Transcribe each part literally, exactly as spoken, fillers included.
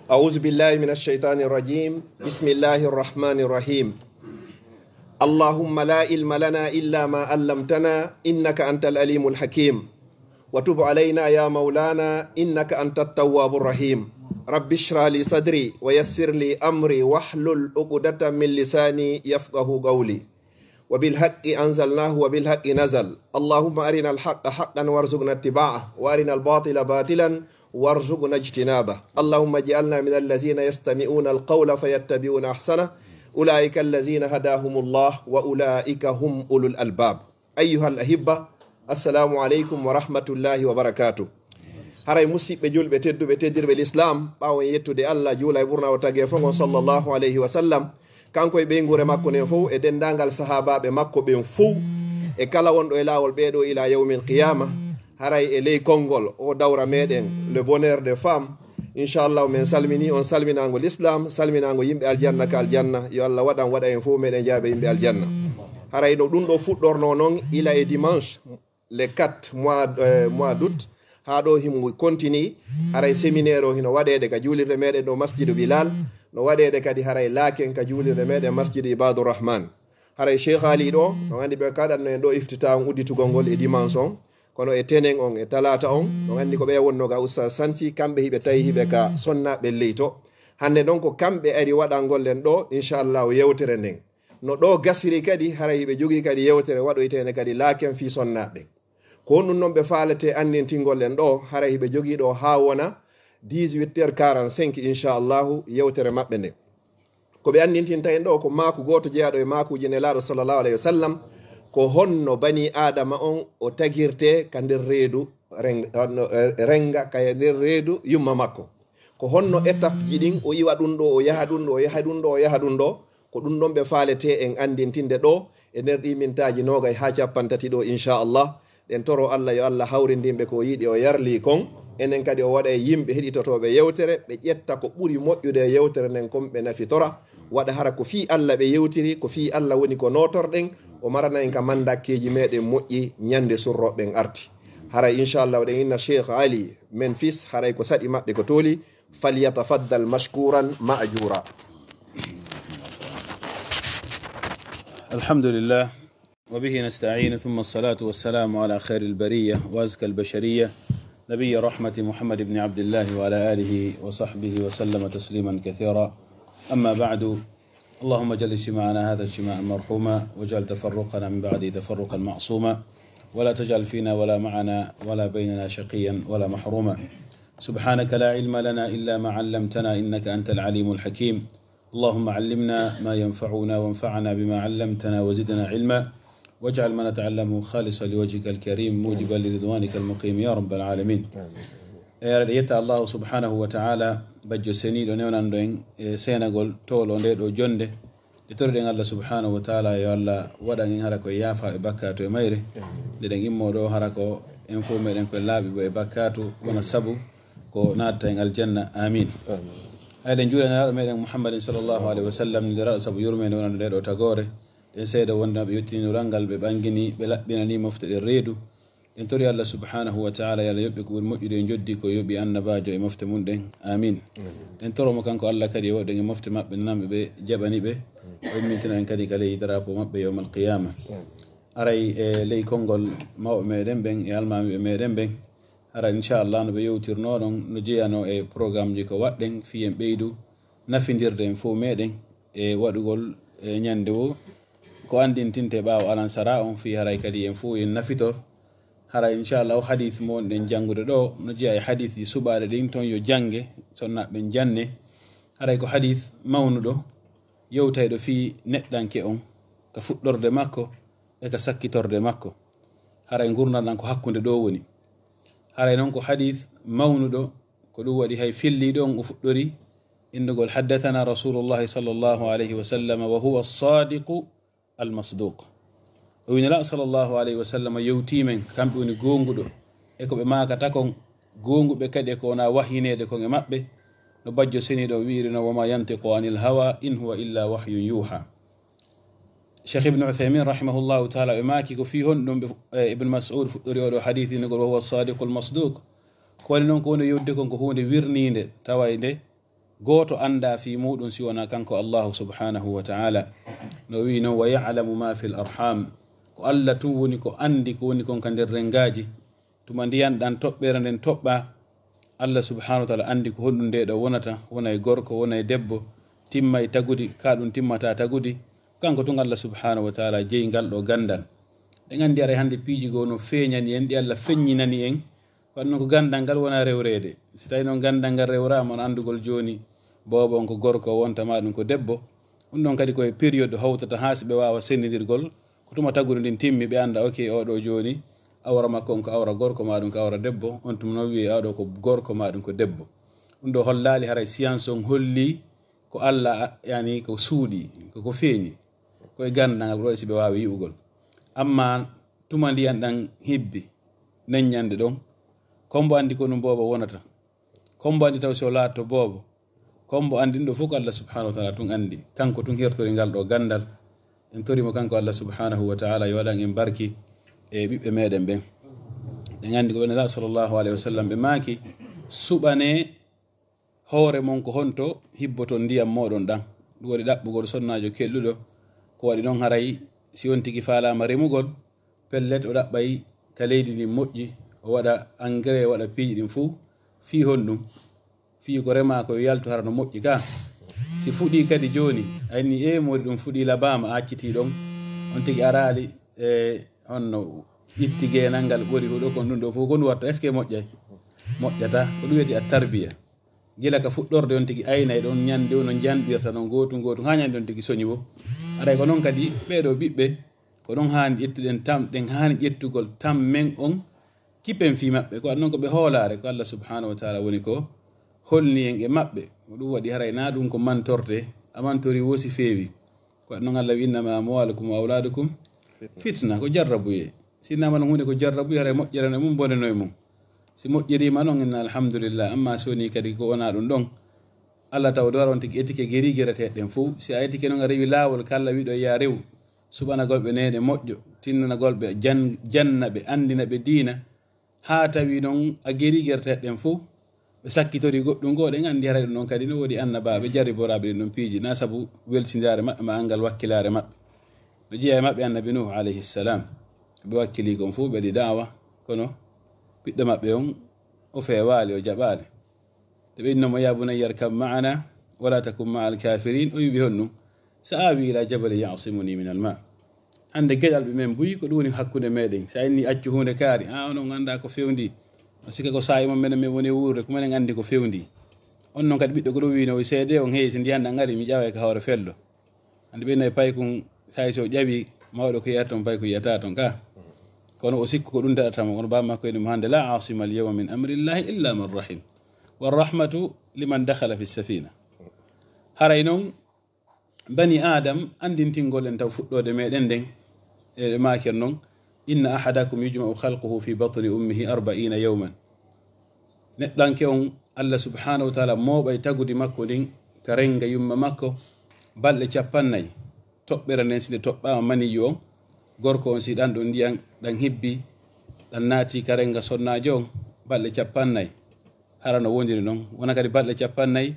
أعوذ بالله من الشيطان الرجيم. بسم الله الرحمن الرحيم. اللهم لا علم لنا إلا ما علمتنا إنك أنت العليم الحكيم. وتب علينا يا مولانا إنك أنت التواب الرحيم. رب اشرح لي صدري ويسر لي أمري واحلل عقدة من لساني يفقه قولي. وبالحق أنزلناه وبالحق نزل. اللهم أرنا الحق حقا وارزقنا اتباعه وأرنا الباطل باطلا وارزقنا اجتنابه. اللهم اجعلنا من الذين يستمعون القول فيتبعون أحسنه. أولئك الذين هداهم الله وأولئك هم أولو الألباب. أيها الأحبة، السلام عليكم ورحمة الله وبركاته. Haray musiɓɓe julɓe tedduɓe teddirɓe l'islam, ɓaawo en yettude Allah, juula e ɓurna o tagee fo ngon sallallahu alayhi wa sallam, kanko e ɓeynguure makko nden fow, e denndaangal sahaabaaɓe makko ɓen fow, e kala wonɗo e laawol ɓeeɗo ila yawmil qiyama. Haray e ley konngol o dawra meɗen, le bonheur des femmes, inchallah, men salmini on salminaango l'islam, salminaango yimɓe aljanna ka aljanna. Yo Allah waɗan waɗa en fow meɗen jaabe yimɓe aljanna. Haray no ɗum ɗo fuɗɗorno non ila e dimanche le quatre mois, euh, mois d'août, haa ɗo himo continue. Haray séminaire o hino waɗeede ka juulirde meɗen ɗo Masjidu Bilal, no waɗeede kadi haray laaken ka juulirde meɗen Masjidu Ibadur Rahman. Haray Cheikh Ali ɗo, no anndi ɓe kaɗanno en ɗo iftita on udditugol ngol e dimanche on, kono e tenen on e talaata on, no anndi ko ɓe wonno ga Oustaz Sansi, kamɓe hiɓe tawi hiɓe ka sonnaaɓe leyto. Hannde non ko kamɓe ari waɗangol en ɗo, inchallahu, yewtere nden. No ɗo gasiri kadi, haray hiɓe jogii kadi yewtere waɗoyteende kadi laaken fii sonnaaɓe. Ko honɗum non ɓe faalete anndintingol en ɗo, haray hiɓe jogii ɗo haa wona dix-huit heures quarante-cinq, inchallahu, yewtere maɓɓe nde. Ko ɓe anndintinta en ɗo ko maaku gooto jeyaaɗo e maakuuji Nelaaɗo sallallahu alayhi wa sallam, ko honno bani Aadama on o tagirte ka nder reedu reng-, honno, eh, renga ka nder reedu yumma makko. Ko honno étape ji ɗin, o iwa ɗum ɗo, o yaha ɗum ɗo, o yaha ɗum ɗo, o yaha ɗum ɗo. Ko ɗum ɗon ɓe faalete en anndintinde ɗo e nder ɗi mintaaji noogay haa cappanɗe tati ɗo, inchallah. Ɗen toro Allah, yo Allah hawrindin ɓe ko yiɗi o yarli kon. Enen kadi o waɗa e yimɓe heɗitotooɓe yewtere, ɓe ƴetta ko ɓuri moƴƴude e yewtere nden kon, ɓe nafitora. Waɗa hara ko fii Allah ɓe yewtiri, ko fii Allah woni ko nootorɗen, o marana en ka mandakkeeji meɗen moƴƴi ñande surroɓen arti. Haray inchallah, o ɗen inna Cheikh Ali men fis, haray ko saɗi maɓɓe ko tooli, فليتفضل مشكورا مأجورا. الحمد لله، وبه نستعين، ثم الصلاة والسلام على خير البرية وأزكى البشرية، نبي الرحمة محمد بن عبد الله وعلى آله وصحبه وسلم تسليما كثيرا. أما بعد، اللهم اجعل اجتماعنا هذا اجتماعا مرحوما، واجعل تفرقنا من بعده تفرقا معصوما، ولا تجعل فينا ولا معنا ولا بيننا شقيا ولا محروما. سبحانك لا علم لنا إلا ما علمتنا إنك أنت العليم الحكيم. اللهم علمنا ما ينفعنا وانفعنا بما علمتنا وزدنا علما، واجعل ما نتعلمه خالصا لوجهك الكريم موجبا لرضوانك المقيم يا رب العالمين. E ara ɗe yetta Allahu subhanahu wa ta'ala, bajjo seniiɗo newnanɗo en e seenagol towlo nde ɗo jonde. Ɗe toriɗen Allah subhanahu wa ta'ala, yo Allah waɗan en hara ko yaafa e bakkaatu e mayre. Nde ɗen immo ɗo hara ko en fof meɗen koye laaɓi bo e bakkaatu, wona sabu ko natta en aljanna. Amin. Amin. Hay ɗen juulaniraaɗo meɗen Muhammadin sallallahu alaihi wa sallam, nde raɗo sabu yurmeende wonande nde ɗo tagore. Ɗen seeda wonde ɓe yettini nural ngal, ɓe ɓangini, ɓe laɓɓinani mofte ɗe reedu. En tori Allah subhanahu wa ta'ala, yo Allah yoɓɓe ko ɓuri moƴƴude e njoddi ko yoɓi annabaajo e mofte mum ɗen. Amin. Amin. En toro mo kanko Allah kadi e woɗɗen e mofte maɓɓe, nananɓe ɓe, jaɓani ɓe, o immintina en kadi ka ley drapeau maɓɓe yawmal qiyama. Amin. Aray e ley konngol mawɓe meɗen ɓen e almaamiiɓe meɗen ɓen, hara inchallah no ɓe yewtirno ɗon, no jeyanoo e programmeji ko waɗɗen fii en ɓeydu nafindirde en fof meɗen e waɗugol e ñande woo ko anndintinte ɓaawo alansara on, fii haray kadi en fof en nafitor. Haray inchallah o hadith mo wonɗen janngude ɗo no jeya e hadithji suɓaaɗe ɗin, ton yo jannge, sonnaaɓe ɓen janne. Haray ko hadith mawnuɗo, yewtayɗo fii neɗɗanke on, ka fuɗɗorde makko e ka sakkitorde makko. Haray ngurndan ɗan ko hakkunde ɗo woni. Haray non ko hadith mawnuɗo, ko ɗum waɗi hay filliiɗo on o fuɗɗori innugol, "Haddathana Rasulullahi sallallahu alayhi wa sallam wa huwa as-sadiqu al-masduq." O wi Nelaaɗo sallallahu alayhi wa sallam yewtii men, kamɓe woni goonguɗo e ko ɓe maakata kon, goonguɓe kadi e ko wona wahyineede kon e maɓɓe, no bajjo seniiɗo on wi'iri non, "Wa ma yantiqu anil hawa in huwa illa wahyun yuha." Cheikh Ibn Uthaymin rahimahullahu ta'ala, ɓe maaki ko fii honɗum ɓe, eh, Ibn Mas'ud fuɗɗori oɗo hadith innugol, "Wa huwa as-sadiqul masduq." Ko woni noon ko woni yodde kon ko huunde wirniinde, tawa e nde gooto anndaa fii muuɗum si wonaa kanko Allaahu subhaanahu wa ta'aala. No wi'i noon, "Wa ya'lamu ma fil arham." Ko Alla tun woni ko anndi ko woni kon ka nder renngaaji. Tuma ndiyan ɗan toɓɓere nden toɓɓaa, Alla subhaanahu wa ta'aala anndi ko honɗum nde ɗo wonata, wona e gorko, wona e debbo, timma e tagudi, ka ɗum timmata tagudi. Kanko tun Alla subhaanahu wa ta'aala jeyi ngal ɗo ganndal. Ɗen anndi aray hannde piiji goo no feeñani en, ɗi Alla feññinani en. Ko waɗi noon ko ganndal ngal wona rewreede. Si tawii noon ganndal ngal rewraama, on anndugol jooni boobo on ko gorko, wonta maa ɗum ko debbo. Ɗum ɗon kadi ko e période hawtata haa si ɓe waawa senndindirgol. Ko tuma tagudi ndin timmi, ɓe annda, ok, oo ɗoo jooni awra makko on ko awra gorko, maa ɗum ko awra debbo. On tuma noon wi'ee oo ɗoo ko gorko, maa ɗum ko debbo. Ɗum ɗoo hollaali haray science on hollii ko Alla, yani, ko suuɗii, ko, ko feeñi, ko e ganndal ngal, ko ɗoo si ɓe waawi yi'ugol. Amma tuma ndiyan ɗan hibbi, neññande ɗon, kombo anndi ko ɗum boobo wonata? Kombo anndi taw si o laatto boobo? Kombo anndi ɗum ɗoo fof ko Alla subhaanahu wa ta'aala tun anndi. Kanko tun hertori ngal ɗoo ganndal. En tori mo kanko Alla subhaanahu wa ta'aala yo waɗan en barki e ɓiɓɓe meɗen ɓen. Ɗen anndi ko ɓe Nelaaɗo sallallahu alayhi wa sallam ɓe maaki, "Suɓanee hoore mon ko honto hibboton ndiyam mooɗon ɗan." Ɗum waɗi ɗaɓɓugol sonnaajo kelɗuɗo. Ko waɗi noon haray si on tigi faalaama remugol, pellet o ɗaɓɓay ka leydi ndin moƴƴi, o waɗa engrais, o waɗa piiji ɗin fuu. Fii honɗum? Fii ko remaa ko yo yaltu hara no moƴƴi ka. Si fuɗii kadi jooni, a inni, "Ee, moodi ɗum fuɗii labaama, a accitii ɗon." On tigi araali, e honno itti geenal ngal ɓori huɗo kon ɗum ɗoo fof, ko ɗum watta? Est-ce que moƴƴay? Moƴƴata. Ko ɗum wiyetee at tarbiya. Gila ka fuɗɗorde on tigi aynay ɗon ñande o no njanɗirta non gootu gootu haa ñande on tigi soñi wo. Aray ko noon kadi ɓee ɗoo ɓiɓɓe, ko ɗon haani ƴettuɗen tam, ɗen haani ƴettugol tam men on kippen fii maɓɓe. Ko waɗi noon ko ɓe hoolaare, ko Alla subhaanahu wa ta'aala woni ko holni en e maɓɓe. Ko ɗum waɗi haray naa ɗum ko mantorte, a mantori wo si feewi. Ko waɗi noon Alla wi, "Innama amwalukum wa awladukum fitna," ko jarrabuyee. Si innama noon huunde ko jarrabuyee, haray moƴƴere no e mum, bone no e mum. Si moƴƴiriima noon, inna alhamdulillah. Amma si wonii kadi ko wonaa ɗum ɗon, Alla taw dowar on tigi etike geri gereteeɗe ɗen fof. Si a etike noon a rewi laawol ka Alla wiɗo yaa rew, suɓanagol ɓe neene moƴƴo, tinnanagol ɓe jan-, janna ɓe, anndina ɓe diina, haa tawi noon a geri gereteeɗe ɗen fof, ɓe sakkitori goɗɗum goo, ɗen anndi haray ɗum ɗon kadi no woodi annabaaɓe jarriboraaɓe ɗin ɗon piiji, naa sabu welsindaare maɓɓe ma anngal wakkilaare maɓɓe. No jeyaa e maɓɓe annabi Nuuhu alayhi salam. Ɓe wakkilii kon fof, ɓe waɗi da'wa, kono ɓiɗɗo maɓɓe on, o feewaali, o jaɓaali. Nde ɓe inno mo, "Ya bunayya irkab ma'ana, wala takun ma'al kafirin," o wi'i ɓe honɗum? "Sa'awi ila jabalin ya'simuni minal ma." Hannde geɗalɓe men buy, ko ɗum woni hakkunde meɗen. Si a inni accu huunde kaari, a, onon anndaa ko fewndi. O sikka ko saa'i mon menen men woni e wuurde, ko menen anndi ko fewndi. On non kadi ɓiɗɗo ko ɗum wiino, o seede on, "Hey, si ndiyan ɗan ari, mi ƴaway ka hoore fello." Hannde ɓe nayi paykun, saa'i si o ƴawi, mawɗo ko yiyata toon, paykun yiyata toon ka. Kono o sikku ko ɗum daɗata mo, kono baaba makko inni mo hannde, "La asima al yawma min amrillahi illa man rahim. Wa rahmatu liman dakhala fi safina." Haray non, bani Adam, anndintingol en taw fuɗɗoode meɗen nden, e maakir non, "Inna ahadakum yujma'u khalquhu fi batni ummihi arba'ina yawman." Neɗɗanke on, Allah subhanahu wa ta'ala mooɓay tagudi makko ndin ka renga yumma makko balɗe cappannayi. Toɓɓere nden, si nde toɓɓaama maniyyu on, gorko on, si ɗan ɗon ndiyan ɗan hibbi, ɗan naati ka renga sonnaajo on balɗe cappannayi. Hara no wondiri non, wona kadi balɗe cappannayi,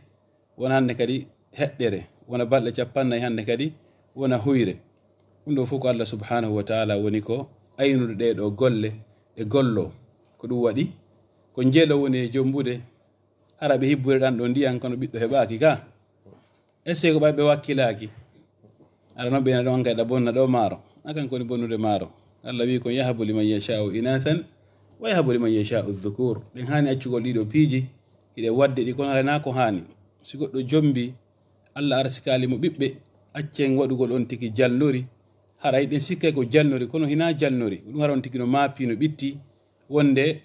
wona hannde kadi heɗɗere, wona balɗe cappannayi hannde kadi, wona huyre. Ɗum ɗo fof ko Allah subhanahu wa ta'ala woni ko aynude ɗee ɗoo golle e gollo. Ko ɗum waɗi, ko njelo woni e jombude, hara ɓe hibbure ɗan ɗoo ndiyan, kono ɓiɗɗo heɓaaki ka. Est-ce que ko ɓay ɓe wakkilaaki? Ara noon ɓe ina ɗon kadi ɗa bonna ɗo maaro. A kan ko woni bonnude maaro. Allah wi'i kon, "Yahabu liman yasha'u inathan, wa yahabu liman yasha'u dhukur." Ɗen haani accugol ɗiɗo piiji, hiɗe wadde ɗi, kono haray naa ko haani. Si goɗɗo jombi, Allah arsikaali mo ɓiɓɓe, accen waɗugol on tigi jalnori. Haray ɗen sikkay ko jalnori, kono hinaa jalnori. Ɗum hara on tigi no maapi, no ɓitti, wonde,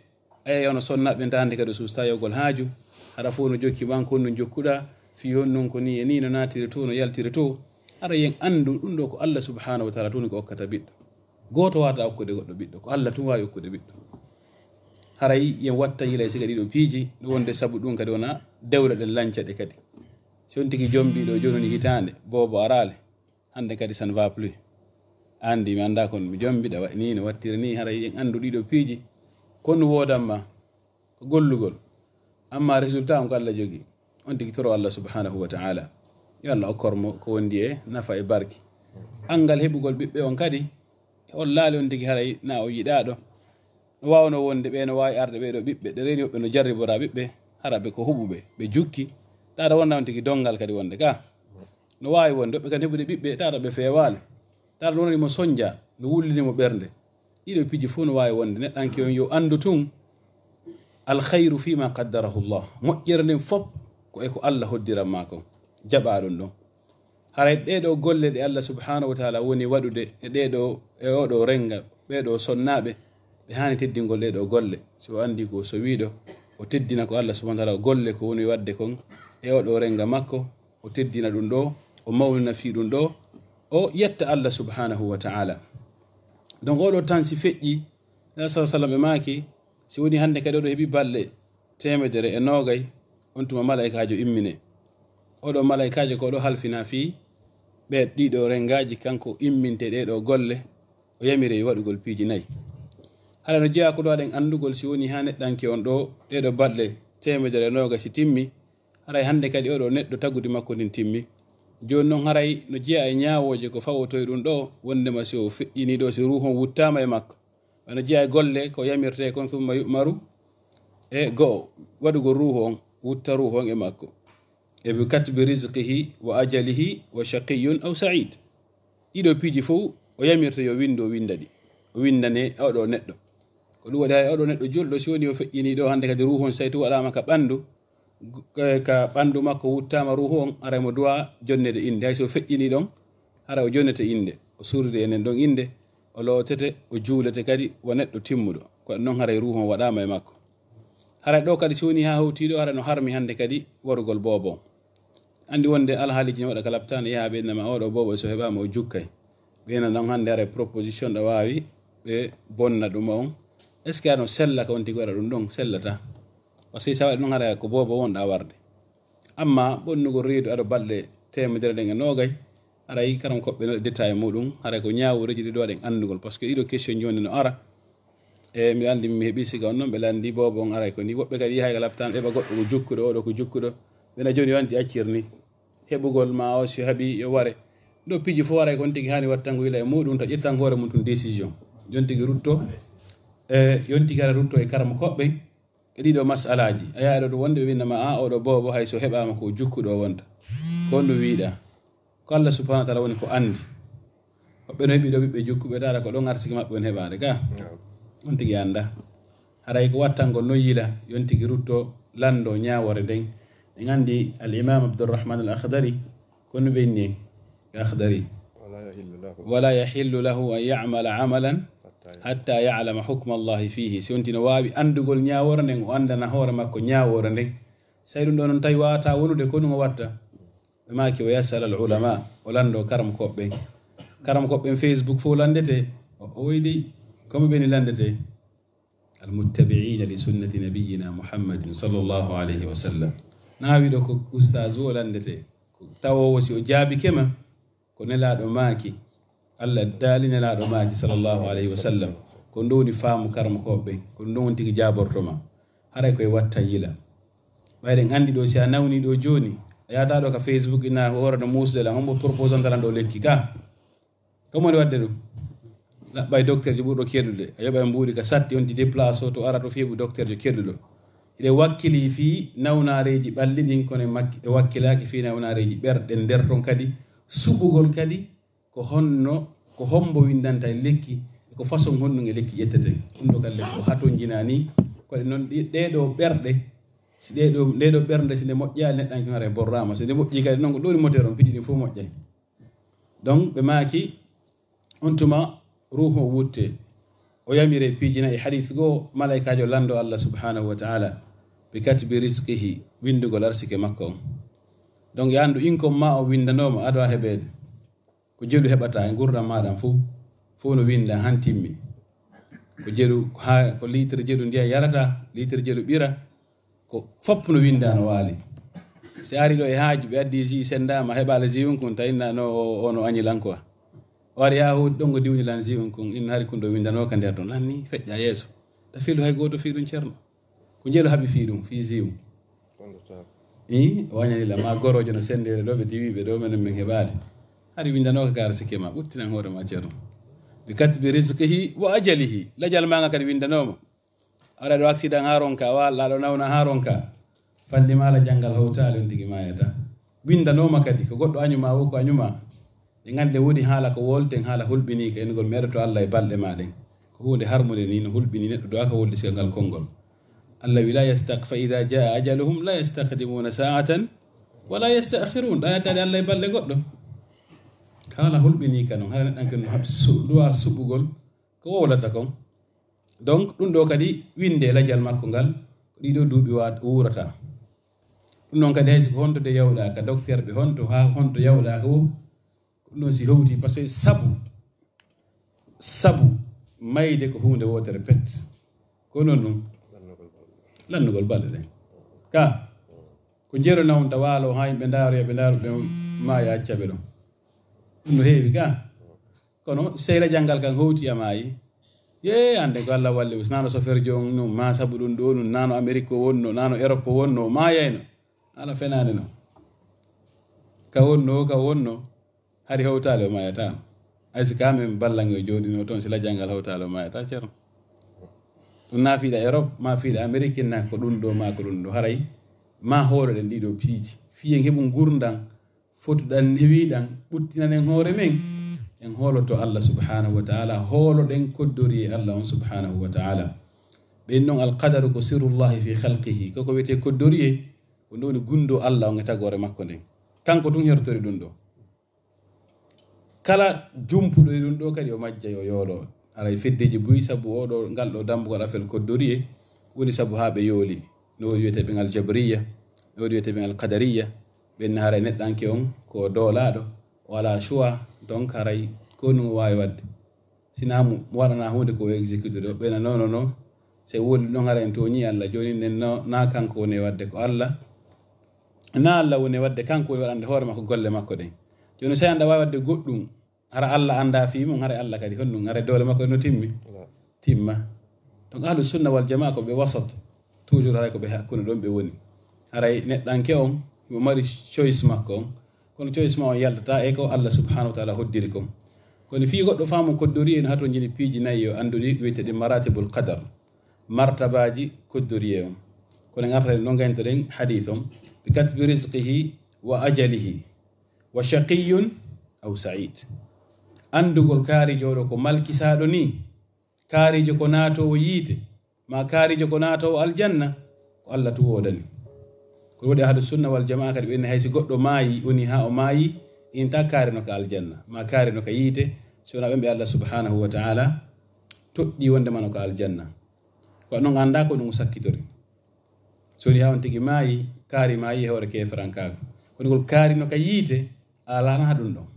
eey, hono sonnaaɓe ɓen tan hannde kadi o suusta yogol haaju. Hara fof no jokki ɓan, ko honɗum jokkuɗaa? Fii honɗum ko nii e nii no naatiri to, no yaltiri to? Hara yen anndu ɗum ɗo ko Allah subhanahu wa ta'ala tun ko okkata ɓiɗɗo. Gooto waawata okkude goɗɗo ɓiɗɗo, ko Allah tun waawi okkude ɓiɗɗo. Haray yen watta yila e siga ɗiɗo piiji, ɗum wonde sabu ɗum kadi wona dewle ɗen lanca ɗe kadi. Si on tigi jombi ɗo jooni woni hitaande, boobo araali, hannde kadi ça ne va plus. Anndi mi anndaa kon mi jombiɗa wa-, nii no wattiri nii, haray en anndu ɗiɗo piiji. Kon woodan ma. ko gollugol. Amma résultat on ko Allah jogi. On tigi toro Allah subhanahu wa ta'ala. Yo Allah okkor mo ko wondi e nafa e barki. Angal heɓugol ɓiɓɓe on kadi, on laali on tigi haray na o yiɗaaɗo. No waawno wonde ɓe no waawi arde ɓee ɗoo ɓiɓɓe, ɗe reeni woɓɓe no jarribora ɓiɓɓe, hara ɓe ko huɓuɓe, ɓe jukki. Taada wonda on tigi dongal kadi wonde ka. No waawi wonde woɓɓe kadi heɓude ɓiɓɓe, taada ɓe feewaali. Taada no wonani mo sonja, no wullini mo ɓernde. Ɗiɗo piiji fof no waawi wonde. Neɗɗanke on yo anndu tun, alkhayru fima qaddarahu llah. Moƴƴere nden fof ko e ko Allah hoddiran maa kon. Jaɓaa ɗum ɗon. Haray ɗee ɗoo golle ɗe Allah subhanahu wa ta'ala woni waɗude e ɗee ɗoo, e oo ɗoo renga, ɓee ɗoo sonnaaɓe, ɓe haani teddingol ɗee ɗoo golle. Si o anndi ko o sowiiɗo, o teddina ko Allah subhanahu wa ta'ala golle ko woni waɗde kon e oo ɗoo renga makko, o teddina ɗum ɗoo, o mawnina fii ɗum ɗoo, o yetta Allah subhanahu wa ta'ala. Donc, oo ɗoo tan si feƴƴi, Nabi sallallahu alaihi wasallam ɓe maaki, si woni hannde kadi oo ɗoo heɓi balɗe teemedere e noogay, on tuma malaykaajo immine. Oo ɗoo malaykaajo ko ɗoo halfina fii ɓee ɗiɗo rengaaji, kanko imminte ɗee ɗoo golle, o yamire waɗugol piiji nayi. Hara no jeyaa ko ɗoo aɗen anndugol si woni haa neɗɗanke on ɗoo, ɗee ɗoo balɗe teemedere e noogay si timmi, haray hannde kadi oo ɗoo neɗɗo tagudi makko ndin timmi. Jooni non haray no jeyaa e ñaawooje ko fawotoy ɗum ɗoo, wondema si o feƴƴini ɗoo, si ruuhu on wuttaama e makko. Wano jeyaa e golle ko yamirtee kon, summa yu'maru, e go'o, waɗugol ruuhu on, wutta ruuhu on e makko. E bi katbi rizqihi wa ajalihi wa shaqiyyun aw sa'id. Ɗiɗo piiji fof o yamirta yo winndu, o winnda ɗi. O winndane oo ɗoo neɗɗo. Ko ɗum waɗi hay oo ɗoo neɗɗo julɗo, si woni o feƴƴini ɗoo hannde kadi ruuhu on saytu waɗaama ka ɓanndu, gu-, ka, ka ɓanndu makko wuttaama ruuhu on, haray mo duwaa jonnede innde. Hay so o feƴƴini ɗon, haray o jonnete innde. O surride enen ɗon innde, o lootete, o juulete kadi wa neɗɗo timmuɗo. Ko waɗi non haray ruuhu on waɗaama e makko. Haray ɗoo kadi si woni haa hawtii ɗoo, haray no harmi hannde kadi warugol boobo on. Anndi wonde alhaaliiji ne waɗa ka laptaani, yaha ɓe innama oo ɗoo boobo so heɓaama o jukkay. Ɓe ina non hannde haray proposition ɗo waawi ɓe bonna ɗum on. Est-ce que ano sella ka on tigi waɗa ɗum ɗon? Sellata. Parce que si a waɗi ɗum haray ko boobo wonɗa warde. Amma bonnugol reedu aɗa balɗe teemedere ɗen e noogay, haray karam koɓɓe no détail muɗum, haray ko ñaawooreeji ɗi ɗo waɗen anndugol. Parce que ɗiɗo question jooni no ara. E mi anndi mi heɓi siga on non ɓe lanndi boobo on aray ko ni. Woɓɓe kadi yahay ka laptaan ɓe ɓa goɗɗo ko jukkuɗo, oɗo ko jukkuɗo. Ɓena jooni wanti accir ni. Heɓugol ma o si heɓi yo ware. Ɗo piiji fof waray kon tigi haani wattango yila e muɗum, to ƴettan hoore mum tun décision. Yon tigi rutto. E yon tigi ara rutto e karam koɓɓe. E ɗiɗo masalaaji. A yaha ɗo ɗum wonde ɓe winnama a oɗo boobo hay so heɓaama ko jukkuɗo o wonta. Ko on ɗum wiiɗa. Ko Allah subhanahu wa ta'ala woni ko anndi. Woɓɓe no heɓi ɗo ɓiɓɓe jukkuɓe taala ko ɗon arsiki maɓɓe on heɓaade ka. On tigi annda. Haray ko wattango non yila, yon tigi rutto, lanndo ñaawore nden. En anndi al imam Abdurrahman al Akhdari, ko no ɓe inni e Akhdari. ولا يحل له. ولا يحل له أن يعمل عملا حتى يعلم حكم الله فيه. Si on tino waawi anndugol ñaawore nden, o anndana hoore makko ñaawore nden. Say ɗum ɗo non tawi waawata wonude, ko ɗum o watta. Ɓe maaki o yasal al ulama, o lanndo karamkoɓe ɓen. Karamkoɓe ɓen Facebook fof lanndete, o, o woydi, ko mo ɓeni lanndete? Al muttabi'ina li sunnati nabiyyina Muhammadin sallallahu alayhi wa sallam. Na wiɗo ko ustaz o lanndete, ko tawowo si o jaabi kema, ko nelaaɗo maaki, Allah daali nelaaɗo maaki sallallahu alayhi wa sallam. Ko ɗum woni faamu karamkoɓe ɓen, ko ɗum woni tigi jaaborto ma. Haray koye watta yila. Ɓayde en anndi ɗo, si a nawni ɗo jooni, a yahata ɗo ka Facebook, ina ko ora no muusude lan, on mo proposanta lan ɗo lekki ka. Ko moni waɗde ɗum? Laɓɓay docteur jo ɓurɗo keɗude. A yoɓay mbuuɗi ka satti, on ti déplace o to ara to feebu docteur jo keɗuɗo. Hiɗe wakkili fii nawnareeji ɓalli ɗin, kono e makki-, e wakkilaaki fii nawnareeji ɓerɗe nder ton kadi, suɓugol kadi, ko honno, ko hombo windanta e lekki, e ko façon honɗum e lekki ƴetteten. Ɗum ɗo kadi lekki o hatonjinani, ko ɗe non ɗi-, ɗee ɗo ɓerɗe, si ɗee ɗo, ndee ɗo ɓernde, si nde moƴƴaali, neɗɗanke haray borraama. Si nde moƴƴi kadi non ko ɗoni moteur on, piiji ɗin fof moƴƴay. Donc, ɓe maaki, on tuma ruuhu o wutte. O yamire piiji nayi, hadith goo, malaykaajo lando Allah subhanahu wa ta'ala, bi katbi rizqihi, windugol arsike makko on. Donc, yaandu income ma o windanooma, ado a heɓeede. Ko jelu heɓata e ngurdam maaɗa fof, fof no winda han timmi. Ko jelu, ha, ko litre jelu ndiyam yarata, litre jelu ɓira, ko fof no winda no waali. Si ari ɗo e haaju, ɓe addi jus sendaama, heɓaali jus on kon, tawi na no o, o no añi lan quoi. O ari haa hooti ɗon, o diwni lan jus on kon, inna hari kun ɗo windanoo ka nder ɗon. Lan ni feƴƴa yeeso. Ta filu hay gooto fii ɗum ceerno. Ko njelu haɓi fii ɗum, fii siiw. I, o wañani la ma goroojo no senndeere ɗo, ɓe diwi ɓe ɗo, menen min heɓaade. Hari winndanoka kaara sikke ma, ɓuttinan hoore ma, ceerno. Bi katbi rizqihi wa ajalihi. Lajal ma nga kadi winndanooma. Aɗa ɗo accident haa ronka, walla aɗo nawna haa ronka. Fanndi ma la janngal hawtaali on tigi maayata. Winndanooma kadi, ko goɗɗo añu ma wo ko añu ma. Ɗe ngannde woni haala ko wolten, haala hulɓiniika, enugol meɗoto Allah e balɗe ma ɗen. Ko huunde harmunde ni, no hulɓini neɗɗo duwaka wolde sigal ngal konngol. Allah wi, "La yastaq-, fa idha jaa ajaluhum la yastaqdimuna sa'atan wa la yasta'khirun." Ɗayataade Allah e balɗe goɗɗo. Haala hulɓiniika noon, hara neɗɗanke no ha-, su-, duwa suɓugol ko wowlata kon. Donc, ɗum ɗo kadi winde lajal makko ngal, ɗiɗo duuɓi wa-, wuurata. Ɗum noon kadi hay so ko honto de yawɗa ka docteur ɓe, honto ha honto yawɗa ko, ko ɗum noon si hewti, parce que sabu, sabu mayde ko huunde wootere pet. Ko noon ɗum lannugol balɗe ɗen. Ka, ko jeero nawta waalo ha yimɓe ndaaro, ɓe ndaaro ɓe maaya acca ɓe ɗon. Ɗum no heewi ka. Kono sey lajal ngal kan howti a maayi. Ye, hannde ko Allah walli mo. Nano chauffeur jo on no ma sabu ɗum ɗo, ɗum nano Amérique o wonno, nano Europe o wonno, o maayayno. Ala fenaande no. Ka wonno, ka wonno. Hari hawtaali o maayata. Ay si ka men ballange o jooɗino toon, si lajal ngal hawtaali o maayata, ceerno. Ɗum na fiiɗa Europe, ma fiiɗa Amérique, na ko ɗum ɗo, ma ko ɗum ɗo. Haray, ma hooloɗen ɗiɗo piiji. Fiyen heɓu ngurndan, fotuɗan, newiɗan, ɓuttinanen hoore men. En hooloto Allah subhanahu wa ta'ala, hooloɗen koddori e Allah on subhanahu wa ta'ala. Ɓen non alqadaru ko sirrullahi fi khalqihi. Koko wiyetee koddori e, ko ɗum woni gunndo Allah on e tagoore makko nden. Kanko tun hertori ɗum ɗo. Kala jumpuɗo e ɗum ɗo kadi o majjay, o yoolo. Haray feddeji buy sabu o ɗo, ngal ɗo dambugal afel koddori e, woni sabu haa ɓe yooli. No woodi wiyetee ɓen aljabriya, no woodi wiyetee ɓen alqadariya. Ɓen haray neɗɗanke on ko doolaaɗo, o alaa choix, donc haray ko ɗum o waawi waɗde. Sina mo waɗana huunde ko o exécuté ɗo, ɓena non, non, non. Se woni ɗon hara en tooñi Allah, jooni nden no, na kanko woni e waɗde ko Allah, na Allah woni e waɗde, kanko woni waɗande hoore makko golle makko ɗen. Jooni se anda waawi waɗde goɗɗum, hara Allah anda fii mum, hara Allah kadi honɗum, hara doole makko no timmi? Timma. Donc ahlu sunna wal jamaa ko ɓe wasat, toujours haray ko ɓe hakkunde ɗon ɓe woni. Haray neɗɗanke on, mo mari choice makko on, kono choice ma on yaltata e ko Allah subhanahu wa ta'ala hoddiri kon. Kono fii goɗɗo faamu koddori en hato jini piiji nayi yo annduɗi wiyeteɗi maratibul qadar, martabaaji koddori en. Kono en arta en ɗo ngayntoɗen hadith on, bi katbi rizqihi wa ajalihi, wa shaqiyyun aw sa'id. Anndugol kaarijo ɗo ko malkisaaɗo ni, kaarijo ko naatoowo yiite, ma kaarijo ko naatoowo aljanna, ko Allah tun woodani. Ko waɗi ahlu sunna wal jamaa kadi ɓen hay si goɗɗo maayi, woni haa o maayi, inta kaarino ka aljanna, ma kaarino ka yiite, si wonaa ɓen ɓe Allah subhanahu wa ta'ala toɗɗi wonde mano ka aljanna. Ko non annda ko ɗum sakkitori. So woni haa on tigi maayi, kaari maayi e hoore keeferankaaku. Kono ngol kaarino ka yiite, alana ɗum ɗon.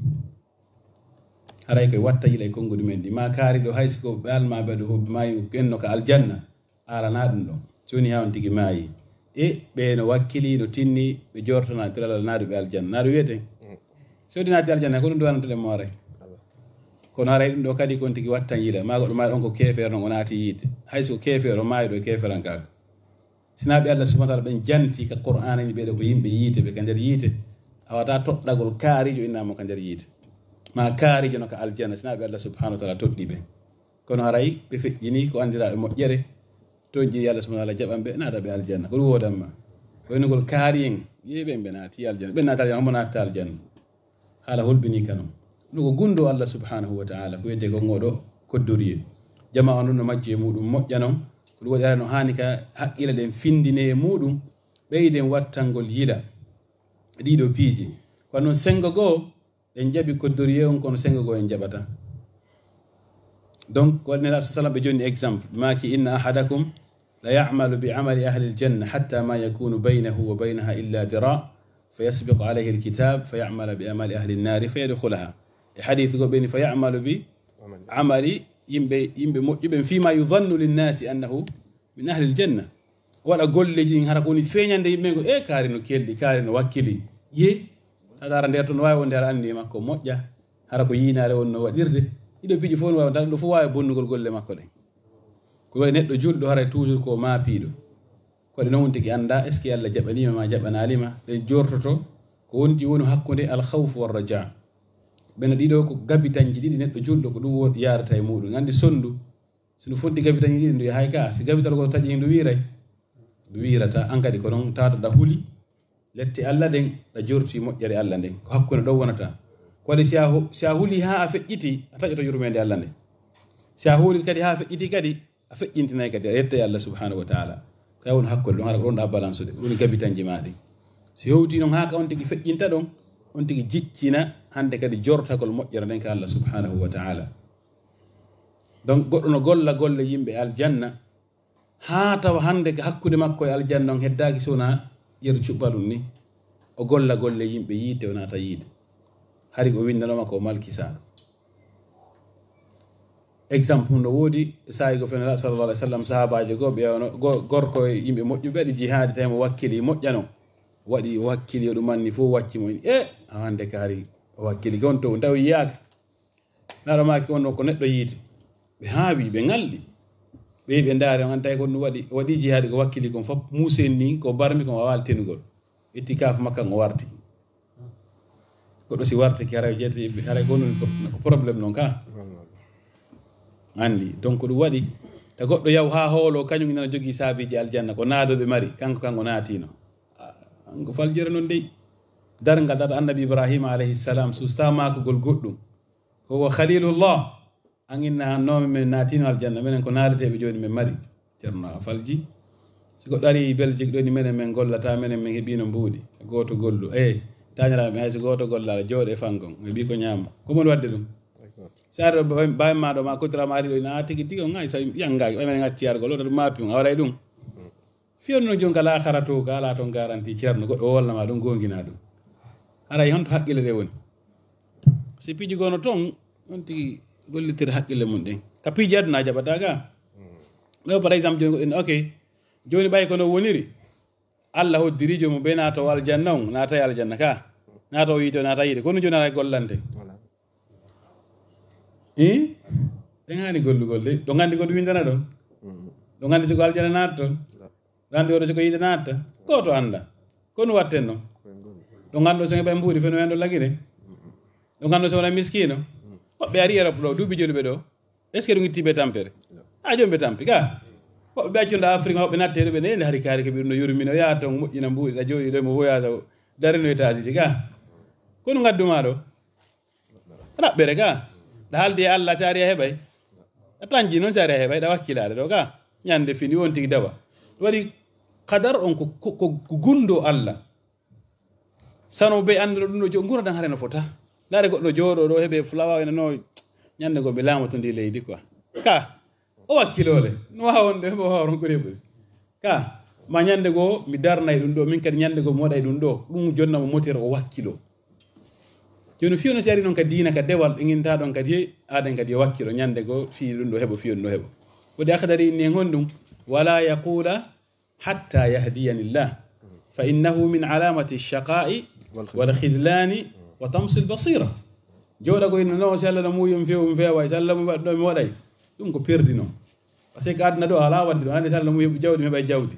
Haray koye watta yila e konnguɗi men ɗi. Ma kaari ɗo hay si ko ɓe alma ɓe ɗo hobbi maayi ɓenno ka aljanna, alana ɗum ɗon. So woni haa on tigi maayi. E ɓe no wakkili, no tinni, ɓe jortana to Allah naadu ɓe aljanna. Naadu wiyete. So woni naati aljanna, ko ɗum ɗo wanantoɗen mo haray. Kono haray ɗum ɗo kadi kon tigi wattan yila. Ma goɗɗo maayi ɗon ko keefeero non o naati yiite. Hay so keefeero maayi ɗo e keeferankaaku. Sina ɓe Allah subhanahu wa ta'ala ɓen janti ka Qur'aana ni ɓe ɗo ko yimɓe yiite, ɓe ka nder yiite. A wata toɗɗagol kaarijo innamo ka nder yiite. Ma kaarijo no ka aljanna, sina ɓe Allah subhanahu wa ta'ala toɗɗi ɓe. Kono haray ɓe feƴƴini ko anndiraaɓe moƴƴere, toon ƴiɗi Allah subhanahu wa ta'ala jaɓan ɓe, naata ɓe aljanna. Ko ɗum woodamma. Ko innugol kaari en, yeeɓe ɓe naati aljanna. Ɓe naata aljanna, homo naata aljanna. Haala hulɓinii ka non. Ɗum ko gunndoo Allah subhanahu wa ta'ala, ko wiyetee ko ngoɗo koddoriyee. Jamaa on ɗum no majji e muuɗum moƴƴa non. Ko ɗum waɗi ara no haani ka haqqile ɗen finndinee e muuɗum, ɓeyden wattangol yila ɗiɗo piiji. Kono non senngo goo, en jaɓi koddoriyee on, kono senngo goo en jaɓata. Donc, ko waɗi Nelaaɗo sallam ɓe jonni exemple, ɓe maaki, "Inna ahadakum la ya'malu bi amali ahli aljanna hatta ma yakunu baynahu wa baynaha illa dira, fa yasbiqu alayhi alkitab, fa ya'mala bi amali ahli an-nari, fa yadkhulaha." E hadith go ɓeni, "Fa ya'malu bi amali," yimɓe, yimɓe moƴƴuɓe, "fima yudhannu linnasi annahu min ahli aljanna." O waɗa golleji ɗin hara ko woni feeñande yimɓe go, "E kaari no kelɗi, kaari no wakkili." Ye, tata ara nder ton waawi wonde hara anndi makko moƴƴa, hara ko yiinaare wonno waɗirde. Ɗiɗo piiji fof no waawi, ɗum ɗo fof waawi bonnugol golle makko ɗen. Ko wayi neɗɗo julɗo haray toujours ko maapiiɗo. Waɗi noon tigi annda, est-ce que Allah jaɓaniima ma jaɓanaali ma? Ɗen jortoto ko wonti woni hakkunde al-khawf wa raja. Ɓen ɗiɗo ko gabitanji ɗiɗi neɗɗo julɗo ko ɗum wo-, yaarata e muɗum. Anndi sonndu, si ndu fonti gabitanji ɗiɗi, ndu yahay ka. Si gabital gooto taƴi, ndu wiiray? Ndu wiirata. An kadi ko noon tawata ɗa huli lette Allah ɗen, ɗa jorti moƴƴere Allah nden. Ko hakkunde ɗon wonata. Ko waɗi si a hu-, si a huli haa a feƴƴiti, a taƴoto yurmeende Allah nden. Si a huli kadi haa a feƴƴiti kadi, a feƴƴintinay kadi, a yetta e Allah subhanahu wa ta'ala. Kay won hakkunde ɗon, hara ko ɗon ɗa balansude, ko ɗum gabitanji ma ɗin. Si hewti noon haa ka on tigi feƴƴinta ɗon, on tigi jiccina hannde kadi jortagol moƴƴere nden ka Allah subhanahu wa ta'ala. Donc, goɗɗo no golla golle yimɓe aljanna, haa tawa hannde ka hakkunde makko e aljanna on heddaaki so wonaa yeru cuɓɓalum ni. O golla golle yimɓe yiite, o naata yiite. Hari o winndanooma ko malkisaaɗo. Exemple no woodi, saa'i go fenera sallallahu alaihi wasallam, sahaabaajo go ɓe ono, go-, gorko e yimɓe moƴƴuɓe waɗi jihaadi, tawi mo wakkili moƴƴano. Waɗi o wakkili o ɗum anni fof wacci mo. E, a hannde kaari o wakkili gon to, tawi yiyaaka. Naɗo maaki on ko neɗɗo yiite. Ɓe haawi, ɓe ŋalɗi. Ɓe, ɓe ndaari on, an tawi ko ɗum waɗi, waɗi jihaadi ko wakkili kon fof, muusen ni, ko barmi kon, o waawaali tenugol. Itti kaafu makka ngo warti. Goɗɗo si wartiki, haray o jeetati, haray ko ɗum ko problème non ka. Anndi, donc ɗum waɗi, ta goɗɗo yaw haa hoolo, kañum ina jogii saabiiji aljanna, ko naadoɓe mari, kanko, kanko naatino. Ah, kanko faljere non dey. Darngal tata annabi Ibrahima alayhi salam, susta maakugol goɗɗum. Ko wo Khalilullah. An inna an noomi men naatino aljanna, menen ko naaleteeɓe jooni men mari. Ceerno a falji. Si goɗɗo ari Belgique ɗo ni menen men gollata, menen men heɓino mbuuɗi. Gooto gollu. Eh, tañiraaɓe men hay so gooto gollaala, jooɗo e fangon. Heɓi ko ñaama. Ko mon wadde ɗum? Si ari ɗo bawi, bawi ma ɗo ma kotira ma ari ɗo ina tigi tigi on hay so yangaaki, ɓay men ngatti yargol, ɗo ɗum maapi on, a waɗay ɗum. Fiyonno jooni ka laakhara to, ka alaa toon garanti ceerno, goɗɗo wolna ma ɗum, goongina ɗum. Haray honto haqqille ɗe woni? Si piiji gono toon, on tigi gollitir haqqille mum ɗen. Ka piiji aduna jaɓata ka. Ɗo, par exemple, jooni goɗɗo, ok. Jooni ɓay kono woniri. Allah hoddiri joomum ɓe naato aljanna on, naata e aljanna ka. Naato o yiite, naata yiite. Kono jooni haray gollante. Voilà. Ih? Ɗen haani gollugol de. Ɗo nganndi ko ɗum windana ɗon? Mm. Ɗo nganndi ko aljanna naata toon? Nganndi oɗo siko yiide naatta? Gooto annda. Kono watten noon. Ɗo nganndo so heɓa mbuuɗi feno heen ɗo lagire. Ɗo nganndo so wona miskiino. Woɓɓe ari Europe ɗo, duuɓi joɗuɓe ɗo. Est-ce que ɗum itti ɓe tampere? A joom ɓe tampi ka. Woɓɓe ɓe accunda Afrique, woɓɓe natte ɗo ɓe ne hari kaari ko ɓe ɗum no yurmino, yaha toon moƴƴina mbuuɗi, ɗa jooɗi ɗo mo voyage o, darino e taasiji ka. Kono ngaddu ma ɗo. Raɓɓere ka. Ɗa haaldi e Allah, si ari a heɓay. A tanji noon, si ari a heɓay, ɗa wakkilaade ɗo ka. Ñande fini won tigi dawa. Waɗi qadar on ko, ko, ko, ko gunndo Allah. Sano be annduɗo ɗum ɗo jo-, nguura dan hare no fota. Ndaare goɗɗo jooɗo ɗo heɓe fulawa ene no ñande go ɓe laamato ndi leydi quoi. Ka. O wakkilole. No wawa wonde mo wawa ronkude ɓuri. Ka, ma ñande goo mi darnay ɗum ɗo, min kadi ñande goo mi waɗay ɗum ɗo. Ɗum jonna mo motere o wakkilo. Jooni fiyo no si ari noon ka diina, ka dewal, ɓe nginta ɗon kadi, he, aaden kadi yo wakkilo, ñande goo fii ɗum ɗo heɓo, fiyo ɗum ɗo heɓo. Ko ɗi akhdari inni en honɗum? Wala yaqula hatta yahdiyanillah. Fa innahu min alamati shaqa'i wal khidlani wa tamsil basira. Jooɗa ko inna noon, si Allah no muuyi mi fewu, mi fewa, si Allah muuyi waɗ ɗo mi waɗay. Ɗum ko perdi noon. Parce que aduna ɗo alaa waɗde ɗum. Hannde si Allah muuyi heɓu jawdi, mi heɓay jawdi.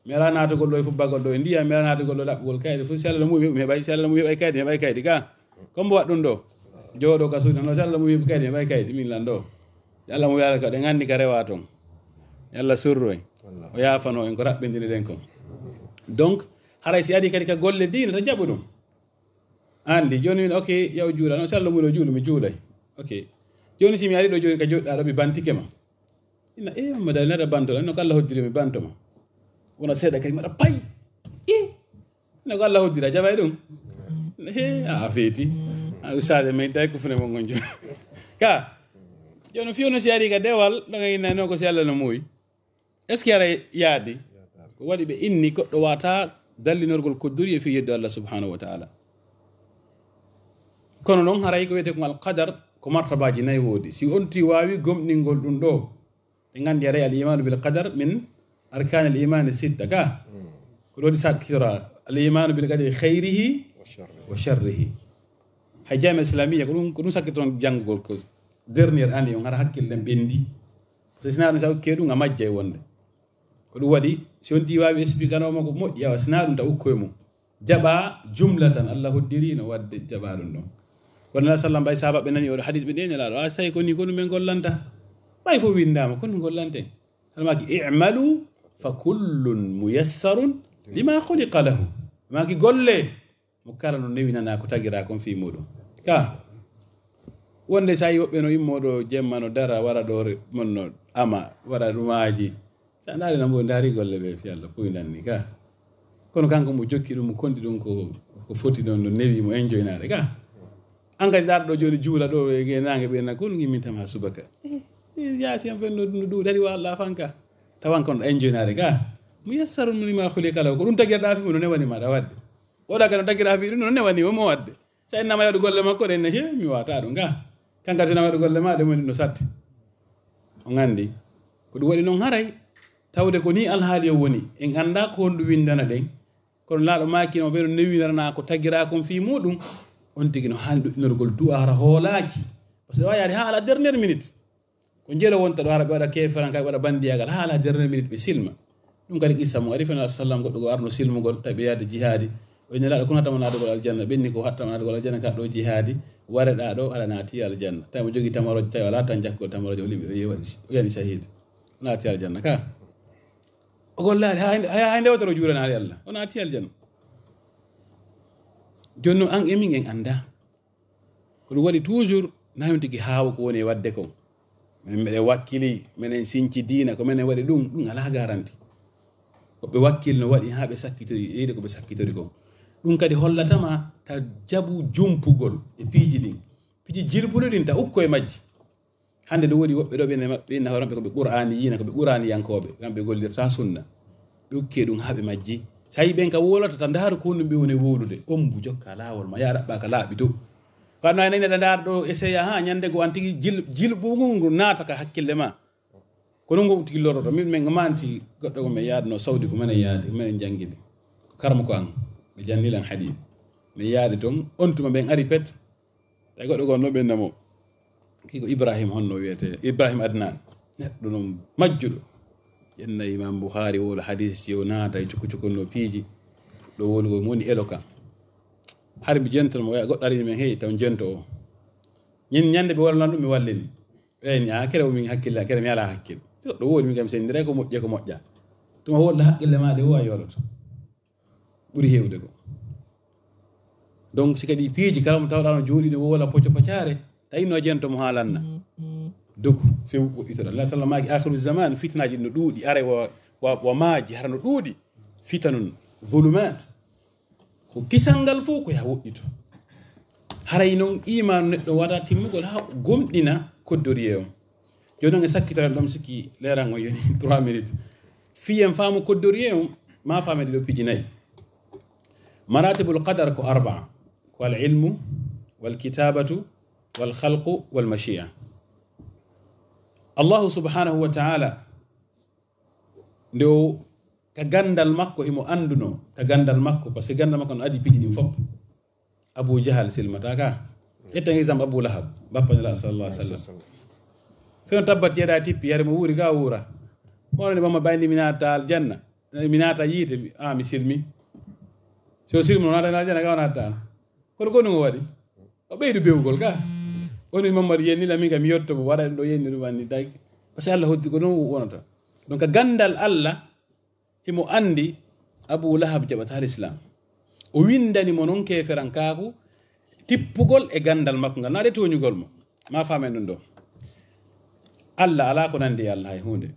Mi alaa naatugol ɗo e fubbagol ɗo e ndiyam, mi alaa naatugol ɗo ɗaɓɓugol kayɗe. Fof si Allah muuyi mi heɓay, si Allah muuyi heɓay kaydi, mi heɓay kaydi ka. Ko mbo waɗ ɗum ɗo? Jooɗo ka suudu, no si Allah muuyi heɓu kaydi, mi heɓay kaydi, min lan ɗo. Si Allah muuyi ala ka, ɗen anndi ka rewa toon. Yo Allah surru en. O yaafano en ko raɓɓindini ɗen kon. Donc, haray si ari kadi ka golle diine, ta jaɓu ɗum. Anndi, jooni min, ok, yaw juula. No si Allah muuyi ɗo juulu, mi juulay. Ok. Jooni si mi ari ɗo jooni ka joɗɗa ɗo, mi bantike ma. Ina, e, Mamadu Ali, naɗa banto, no ko Allah hoddiri mi banto ma. Wona seeɗa kadi, maɗa pay. E, no ko Allah hoddira, jaɓay ɗum. He, a, a feeti. A, ustaade men, tawi ko fune mon ngon jooni. Ka, jooni fiyo no si ari ka dewal, ɗo nga inna noon ko si Allah no muuyi. Est-ce que ara yaadi? Ko waɗi ɓe inni goɗɗo wata dallinorgol koddori e fii yeddo Allah subhanahu wa ta'ala. Kono noon haray ko wiyetee ko ngal qadar, ko martabaaji nayi woodi. Si on ti waawi gomɗingol ɗum ɗo, ɓe nganndi haray al imanu bil qadar min arkanil imani sitta ka. Ko ɗo ɗi sakkitora, al imanu bil qadari khayrihi wa sharrihi. Hay jami'a islamiyya, ko ɗum, ko ɗum sakkitoton janngugol ko dernière année on, hara hakkille ɗen ɓenndi. Parce que si na ɗum, sa okkee ɗum, a majjay wonde. Ko Ko ɗum waɗi, si on tii waawi expliquer anoo mo ko moƴƴi, awa, si naa ɗum ta ukkoye mum. Jaɓa jumla tan, Allah hoddirino waɗde jaɓa ɗum ɗon. Kono Nela sallam, ɓay sahabaɓe nani oɗo hadis, ɓe nde Nelaaɗo, "A, so tawi ko ni, ko ɗum men gollanta? Ɓay fof winndaama, ko ɗum gollanten?" Hano maaki, "I'malu fa kullun muyassarun lima khuliqa lahu." Maaki, "Golle, mo kala no newinanaa ko tagiraa kon fii muɗum." Ka, wonde so a yi woɓɓe no immoo ɗo jemma, no dara, wara ɗo re-, mon no ama, wara rumaaji. So a ndaari na mbo ndaari golle ɓe fii Allah, puyndan ni ka. Kono kanko mo jokki ɗum, mo kondi ɗum ko, ko foti ɗon, no newi mo enjoynaade ka. An kadi ndaar ɗo jooni juula ɗo e ge naange ɓe na, ko ɗum gimmintama subaka. Eh, eh, yaasi am fen no, no ɗum dari wa Allah fanka. Tawan kon enjoynaade ka. Muyassarun lima khuliqa lahu. Ko ɗum tagirɗa fii mo no newani ma ɗa wadde. Oɗa kadi no tagirɗa fii ɗum no newani mo mo wadde. So innama yaɗu golle makko ɗen ne, he, mi wata ɗum ga. Kanka so innama yaɗu golle ma ɗe woni no satti. On anndi. Ko ɗum waɗi noon haray. Tawde ko ni alhaali o woni. En annda ko honɗum winndana ɗen. Kono laaɗo maaki no ɓe ɗo newinarana ko tagiraa kon fii muɗum. On tigi no haani ɗuɗɗinorgol du'a hara hoolaaki. Parce que o yaari haa ala dernière minute. Ko njelo wonta ɗo hara ɓe waɗa keeferankaagal, ɓe waɗa banndiyagal haa ala dernière minute ɓe silma. Ɗum kadi qissa mo ari fena sallam goɗɗo go arno silmugol, tawi ɓe yaade jihaadi. O inni laaɗo kono hattama naatugol aljanna. Ɓenni ko hattama naatugol aljanna ka ɗo jihaadi. Wareɗa ɗo aɗa naati aljanna. Tawi mo jogii tamarooje, tawi alaa tan jakkol tamarooje, o liɓi, o yehi waɗi, o yani shahid. O naati aljanna ka. O gollaali, haa hande, haa hande wotoro juuranaali Allah. O naati aljanna. Jooni noon an e min en annda. Ko ɗum waɗi toujours na heen tigi haawa ko woni e waɗde kon. Minen meɗen wakkili, minen sinci diina, ko minen waɗi ɗum, ɗum alaa garanti. Ko ɓe wakkili no waɗi haa ɓe sakkitori, ɓeyde ko ɓe sakkitori kon. Ɗum kadi hollatama ta jaɓu jumpugol e piiji ɗin. Piiji jilbuɗi ɗin ta ukko e majji. Hannde ɗo woodi woɓɓe ɗo ɓe ne maɓɓe inna hoore maɓɓe ko ɓe qur'aaniyiina, ko ɓe qur'aaniyankooɓe, kamɓe gollirta sunna. Ɓe ukkee ɗum haa ɓe majji. So a yii ɓen ka wowlata, ta ndaaru ko honɗum ɓe woni wowlude. Ombu, jokka laawol ma, yaa ɗaɓɓa ka laaɓi dow. Ko aduna ay nani ɗa ndaar ɗo, essaya, haa, ñannde goo an tigi jil-, jilɓugol ngu naata ka hakkille ma. Ko non ngu tigi lorroto. Min, min manti goɗɗo ko min yaadno Sawdi, ko minen yaadi, ko minen janngidi. Ko karama ko an, ɓe janni lan hadith. Min yaadi ton, on tuma ɓen ari pet. Tawi goɗɗo goo no ɓenna mo. Kii ko Ibrahim honno wiyetee? Ibrahim Adnan. Neɗɗo non majjuɗo. Ƴenna Imam Bukhari wowla hadis, si o naata e cukko cukko no piiji. Ɗo woni ko woni elo kan. Hari mi jentono mo, goɗɗo arini men, hey, taw jento o. Ñin ñande ɓe wallan ɗum, mi wallini. Ɓeyni, a, kere o min hakkille, kere mi alaa hakkille. Si goɗɗo woodi, min kam sendira ko moƴƴe, ko moƴƴa. Tuma woɗɗa hakkille ma de, o a yoloto. Ɓuri heewde ko. Donc, si kadi piiji kala mo tawɗa no jooɗi, no wowla pocco poccaare, tawi no jento mo haalanna. Dogu, few woɗɗitoɗa. Allah sallam maaki, "Akhiru zaman, fitnaaji no ɗuuɗi, aray wa, wa, wa maaji, hara no ɗuuɗi. Fitanun, zulumat." Ko kisal ngal fof ko yaa woɗɗito. Haray noon iimaanu neɗɗo wata timmugol haa gomɗina koddoriyee on. Jooni noon e sakkitoren ɗoon, sikki leeran on yoni trois minutes. Fii en faamu koddoriyee on, ma faamen ɗiɗo piiji nayi. Maratibul qadar ko arbaa, ko al ilmu, wal kitabatu, wal khalqu, wal mashia. Allahu subhanahu wa ta'ala, nde o, ka ganndal makko, himo annduno ka ganndal makko, parce que ganndal makko no adi piiji ɗin fof. Abu Jahal silmata ka. Ƴetten exemple Abu Lahab, bappa Nela sallallahu alaihi wasallam. Feno tabbat yada tippi, yare mo wuuri ga wuura. Mo wonani bamma bayndi mi naata aljanna, mi naata yiite, mi, a, mi silmi. So silmi no naata aljanna ga o naata. Kono ko ɗum o waɗi? O ɓeydi bewgol ka. Woni Mamadou yenni la min kam mi yotto mo waɗa ɗum ɗo yenni ɗum anni dayke. Parce que Allah hoddi ko noon wonata. Donc ganndal Allah himo anndi Abu Lahab jaɓata l'islam. O winndani mo noon keeferankaaku tippugol e ganndal makko ngal. Naa ɗe tooñugol mo. Ma faamen ɗum ɗo. Allah alaa ko nanndi e Allah hay huunde.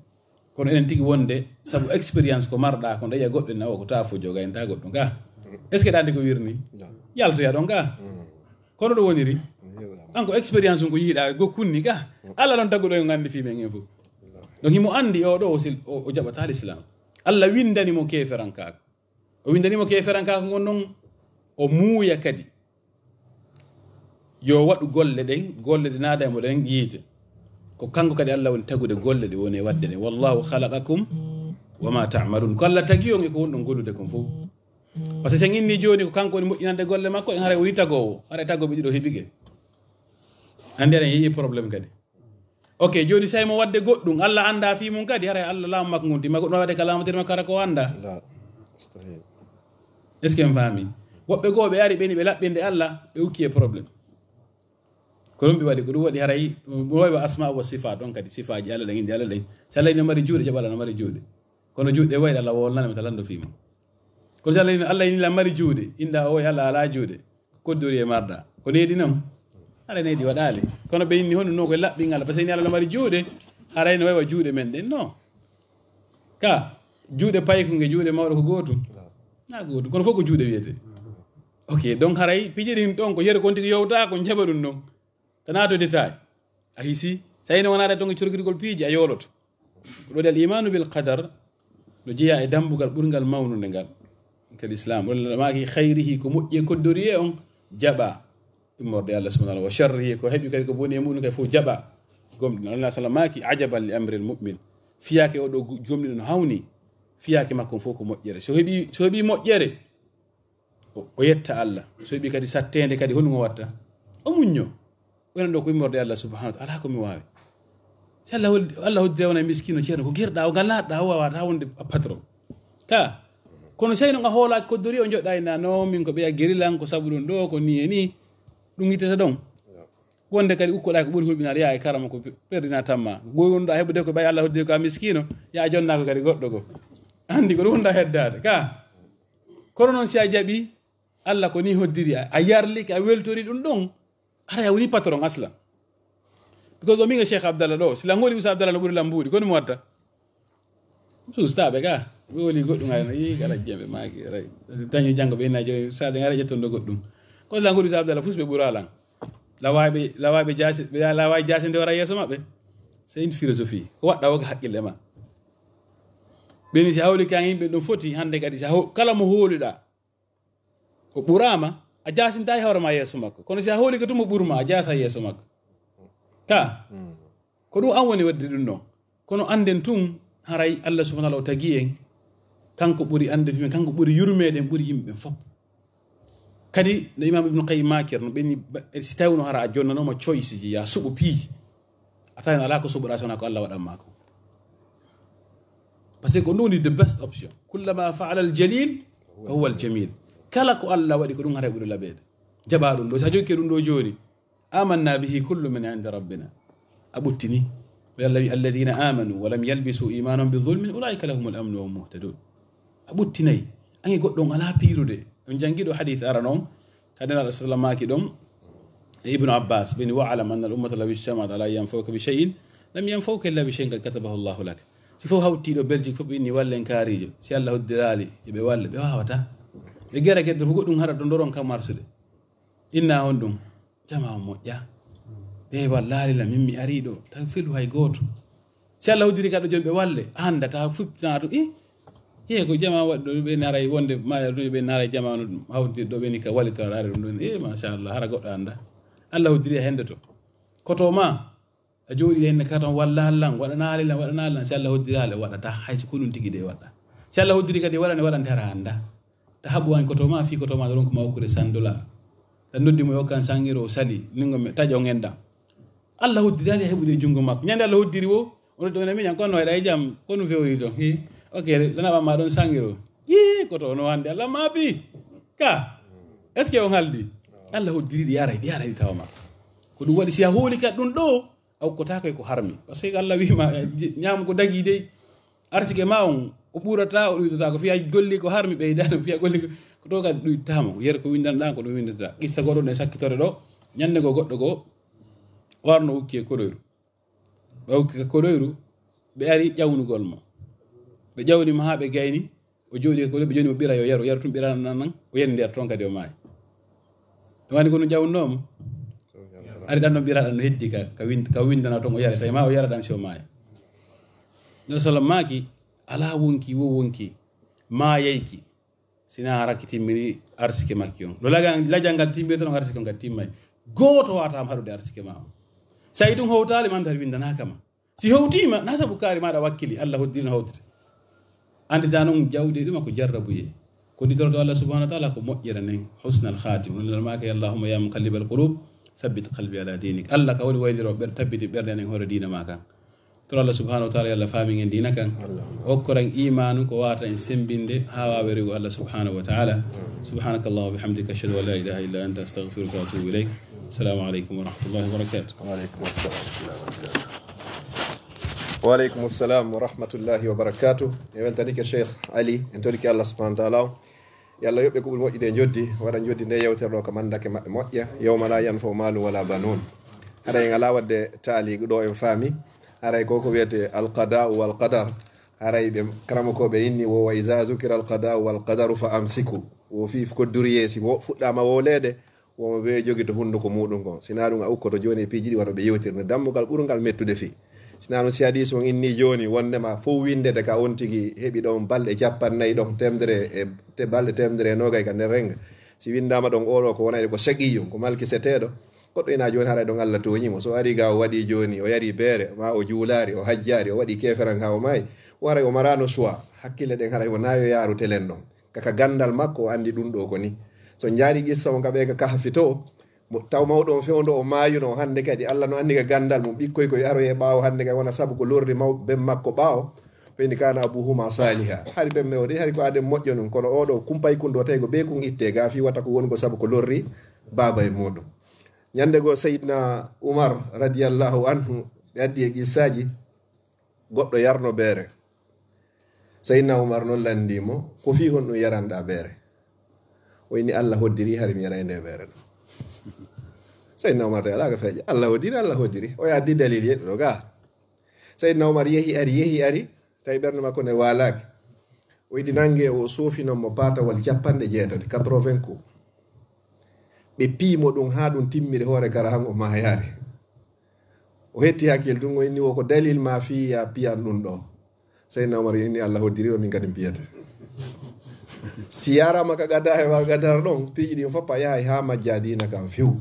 Kono enen tigi wonde, sabu expérience ko marɗa ko, ndeya goɗɗo ene, o ko ta fo joga en ta goɗɗo ga. Est-ce que ɗa anndi ko wirni? Non. Yaltoya ɗon ga. Mm. Kono ɗo woniri? An ko expérience ko yiiɗa, go kunni ga. Mm. Allah ɗon taguɗo en anndi fi men en fof. Non. Donc himo anndi o ɗo o sil-, o, o jaɓata l'islam. Allah winndani mo keeferankaaku. O winndani mo keeferankaaku ngon non, o muuya kadi. Yo waɗu golle ɗen, golle ɗe naada e mo ɗen yiite. Ko kanko kadi Allah woni tagude golle ɗe woni e waɗde ɗen. "Wallahu khalaqakum wa ma ta'malun." Ko Allah tagi on e ko wonɗon gollude kon fof. Parce que sen inni jooni ko kanko woni moƴƴinande golle makko, en haray woni tagoowo, haray tagooɓe ɗiɗo heɓike. Anndi aɗa yi'i problème kadi. Ok, jooni so tawi mo waɗde goɗɗum, Allah annda fii mum kadi, haray Allah laamu makko ngun timma, goɗɗum waɗde ka laamotere makko hara ko annda. Est-ce que en faami? Woɓɓe goo ɓe ari ɓeni ɓe laɓɓinde Allah, ɓe ukki e problème. Ko ɗum ɓe waɗi, ko ɗum waɗi haray, ɗum wawi wa asma wa sifaat, ɗon kadi sifaaji Allah ɗen, innde Allah ɗen. Si Allah no mari juuɗe, jaɓa Allah no mari juuɗe. Kono juuɗe wayde Allah wolnani mo ta lanndo fii mum. Kono si Allah inni, Allah inni la mari juuɗe, innda o e Allah alaa juuɗe, koddori e marɗa. Ko needi non? Haray needi waɗaali. Kono ɓe inni honno non ko laɓɓingal, parce que ni Allah no mari juuɗe, haray no wawa juuɗe men ɗen, non. Ka, juuɗe paykunge, juuɗe mawɗo ko gootum? Na gootum. Kono fof ko juuɗe wiyete. Ok, donc haray piiji ɗin ɗon ko yere kon tigi yowta, ko jaɓa ɗum non. Ka naato détail. A hisi, so tawi no wonaa ɗe ton e corgirgol piiji, a yooloto. Ko ɗo de al imanu bil qadar, no jeyaa e dambugal ɓurngal mawnude ngal. Kadi Islam, walla maaki khayrihi, ko moƴƴi e koddori e on, jaɓa immorde Allah subhanahu wa ta'ala, wa sharrihi, ko heɓi kadi ko boni e muɗum kadi fof jaɓa. Gomɗina Allah sallam maaki, ajaban li amril mu'min. Fiyaake o ɗo gu-, gomɗino no hawni, fiyaake makko fof ko moƴƴere. So heɓi, so heɓi moƴƴere, o, o yetta Allah. So heɓi kadi satteende kadi, honɗum o watta? O muñño. Wonande ɗo ko immorde Allah subhanahu wa ta'ala, alaa ko mi waawi. Si Allah holdi, Allah hoddiri wona miskino ceerno, ko gerɗa o, ngal naatɗa o, wawata wonde patron. Ka, kono si tawi no nga hoolaaki koddori o, joɗɗa e na, non, min ko ɓeya gerilan, ko sabu ɗum ɗo, ko ni e ni, ɗum yittata ɗon. Wonde kadi ukkoɗa ko ɓuri hulɓinaade, yaa e karama ko pe-, perdina tamma. Goy wonɗa heɓude ko ɓay Allah hoddiri ko a miskino, yaa jonna ko kadi goɗɗo ko. Andi ko ɗum wonɗa heddaade. Ka, kono noon si a jaɓi, Allah ko ni hoddiri, a, a yarlike, a weltori ɗum ɗon, haray a woni patron asla. Because o min e Cheikh Abdallah ɗo, si lan holi Usa Abdallah no ɓuri lan mbuuɗi, kono mi watta. Sustaɓe ka, ɓe woli goɗɗum ay no, yi kala jemɓe maaki, ray. Dañi janngo ɓe na joyi, sa de ngara ƴetton ɗo goɗɗum. Ko lan holi Usa Abdallah, fus ɓe ɓura lan. Lawaaɓe, lawaaɓe jaasi, ɓe lawaaɓe jaasi nde wara yeeso maɓɓe. C'est une philosophie. Ko waɗɗa o ko haqqille ma. Ɓeni si hawli kan yimɓe ɗum foti, hannde kadi si haw-, kala mo hooluɗa, o ɓuraama, a jaasinta e hoore ma yeeso makko. Kono si a hooli ko tuma ɓurma, a jaasa yeeso makko. Ka, ko ɗum an woni waɗde ɗum ɗon. Kono annden tun, haray Allah subhanahu wa ta'ala o tagi en, kanko ɓuri annde fi men, kanko ɓuri yurmeede en, ɓuri yimɓe ɓen fof. Kadi, no Imam Ibn Qayyim maakir, no ɓeni, si tawi no hara a jonnanooma choice ji, ya suɓo piiji. A tawi no alaa ko suɓoɗaa so wonaa ko Allah waɗan maa ko. Parce que ko ɗum woni the best option. Kullama fa'ala al jalil, fa huwa al jamil. Kala ko Allah waɗi ko ɗum haray ɓuri laɓeede. Jaɓa ɗum ɗo, si a jokke ɗum ɗo jooni. Amanna bihi kullu min indi rabbina. A ɓuttini. Ko Allah wi, alladhina amanu wa lam yalbisu imanahum bi dhulmin ulaika lahumul amnu wa hum muhtadun. A ɓuttinay. An e goɗɗo on alaa piirude. On janngi ɗo hadith ara non. Kadi Nulaaɗo sallallahu alaihi wasallam maaki ɗon e Ibnu Abbas, ɓeni, "Wa'lam anna al-ummata law ijtama'at ala an yanfa'uka bi shay'in, lam yanfa'uka illa bi shay'in qad katabahu Allahu lak." Si fof hawti ɗo Belgique fof ɓe inni wallen kaarijo, si Allah hoddiraali, yo ɓe walle, ɓe waawata. Ɓe gera gere fof goɗɗum hara ɗo ndoron kam marsude. Inna on ɗum, jama on moƴƴa. Ɓe wallaali la min mi ari ɗo, taw felu hay gooto. Si Allah hoddiri kadi jooni ɓe walle, a annda ta fuɗɗinaa to, i? Ye ko jama waɗi ɗo, ɓe naray wonde maayo ɗo, ɓe naray jamaanu ɗum, hawti ɗo, ɓe ni ka wallitoraare ɗum ɗon. E, machallah, hara goɗɗo annda. Allah hoddiri a hennde to. Koto ma, a jooɗi hennde ka tan, walla lan, waɗanaali lan, waɗanaali lan. Si Allah hoddiraali, waɗata, hay so ko ɗum tigi de waɗa. Si Allah hoddiri kadi waɗane, waɗante hara annda. Ta haɓu an koto ma, fii koto ma, ɗon ko ma okkude sandola. Ta noddi mo, yokkan sangiro, o sali, ningo me, taƴo ngendan. Allah hoddiraali a heɓude e junngo makko. Ñande Allah hoddiri wo, o noddi on e miñan, kono no waɗa e jam, kono fewri to. Hi, ok, ɗana ɓamma ɗon sangiro. Yi, koto no hannde Allah maabi. Ka, est-ce que on haldi? Allah hoddiri ɗi aray, ɗi aray ɗi tawa ma. Ko ɗum waɗi si a hooli ka ɗum ɗo, a ukkotaako e ko harmi. Parce que Allah wiima, eh, ñaam ko dagi dey. Arsike ma on, o ɓurata, o ɗuytata. Ko fiya golli ko harmi ɓeydano, fiya golli ko, ko to kadi ɗuytata mo. Yer ko windanɗa, ko ɗum windata. Qissa goɗɗo ne sakkitore ɗo. Ñande go goɗɗo go, warno ukki e koɗoyru. Ɓe ukki e koɗoyru, ɓe ari ƴawnugol mo. Ɓe ƴawni mo haa ɓe gayni, o jooɗi e koɗoyru, ɓe jooɗi mo ɓira yo yaru, yaru tun ɓira nan nan, o yani nder ton kadi o maayi. Ɗum woni ko no ƴawnoo mo. Ari ɗan no ɓira ɗan no heddi ka, ka wind-, ka windana ton o yara, tawi ma o yara ɗan si o maayi. Nabi sallam maaki, alaa wonki wo wonki, maayayki, sina hara ki timmini arsike makki on. No laga-, lajal ngal timmirta non arsike on kadi timmay. Gooto wawata haɗude arsike ma on. Sa yi ɗum howtaali ma, andu hari windanaaka ma. Si howtiima, na sabu kaari maaɗa wakkili, Allah hoddiri no howtete. Anndita noon jawdi ɗuma ko jarrabuye. Ko nditoroɗo Allah subhanahu wa ta'ala ko moƴƴere nden, husnal khatima. Ɗum nana maaka, "Allahumma ya muqallibal qulub, Thabbit qalbi ala dinik. Allah ka woni wayliro ɓer-, tabbiti ɓerɗe en hoore diina ma kan. Toro Allah subhanahu wa ta'ala, yo Allah faamin en diina kan. Okkoran imaanu ko wata en sembinde haa waawe rewugo Allah subhanahu wa ta'ala. Subhanakallahumma wa bihamdika, ashhadu an la ilaha illa anta, astaghfiruka wa atubu ilayk. Assalamu alaikum wa rahmatullahi wa barakatuh. Wa alaikum assalam wa rahmatullahi wa barakatuh. Wa alaikum assalam wa rahmatullahi wa barakatuh. E weltanike Cheikh Ali, en torike Allah subhanahu wa ta'ala. Yo Allah yoɓ ɓe ko ɓuri moƴƴude e njoddi, waɗa njoddi nde yewtere ɗo ka mandake maɓɓe moƴƴa, yawma la yanfa'u malun wala banun. Haray en alaa waɗde taaliigu ɗo, en faami. Haray ko ko wiyete alqada'u wal qadar. Haray ɓe karamokooɓe inni wo, "Wa iza zukira alqada'u wal qadaru fa amsiku." Wo fii ko duriyee si wo fuɗɗaama wowleede, wo mo ɓe jogito hunnduko muɗum kon. Sinaa ɗum a ukkoto jooni e piiji ɗi wano ɓe yewtirno dammugal ɓurungal mettude fii. Sinaa ɗum si hadiis on inni jooni wondema fof winndete ka on tigi heɓi ɗon balɗe cappannayi ɗon, temedere e, te balɗe temedere e noogay ka nder renga. Si winndaama ɗon oɗo ko wonayde ko shaqiyyun, ko malkiseteeɗo, goɗɗo ina jooni haray ɗon Allah tooñi mo. So ari ga o waɗi jooni, o yari beere, ma o juulaari, o hajjaari, o waɗi keeferan haa o maayi, o haray o maraano choix. Hakkille ɗen haray o naayo yaaru telen ɗon. Kaka ganndal makko o anndi ɗum ɗo ko ni. So njaari qissa on ka ɓe ka Kahfi to, mo, taw mawɗo on fewndo o maayuno, hannde kadi Allah no anndi ka ganndal mum, ɓikkoy koye aroye ɓaawo hannde kadi wona sabu ko lorri maw-, ben makko ɓaawo. Feni kana abuhuma saliha. Hari ben mewde, hari ko aden moƴƴo nun, kono oɗo kumpay kun ɗo tawi ko ɓe kun itte ga fi wata ko woni ko sabu ko lorri baaba e muɗum. Ñande goo Seydina Umar radiyallahu anhu, ɓe addi e qissaaji, goɗɗo yarno beere. Seydina Umar non lanndi mo, "Ko fii honɗum yaranɗaa beere?" O inni, "Allah hoddiri, hari mi yaray nde beere ɗo." Seydina Umar tawi alaa ko feƴƴa. "Allah hoddiri, Allah hoddiri." O yaddi dalil yeɗɗuɗo ga. Seydina Umar yehi ari, yehi ari, tawi ɓernde makko nde waalaaki. O yiɗi nange, o soofinon mo paatawal cappanɗe jeetati, quatre-vingts coups. Ɓe pii mo ɗum haa ɗum timmiri hoore kara han o maayaari. O hetti hakkil tun, o inni wo ko dalil ma fii ya piyan ɗum ɗo. Seydina Umar inni, "Allah hoddiri ɗo, min kadi mi piyete." Si yarama ka gada e wa gadar ɗon, piiji ɗin fof a yahay haa majja diina kan few.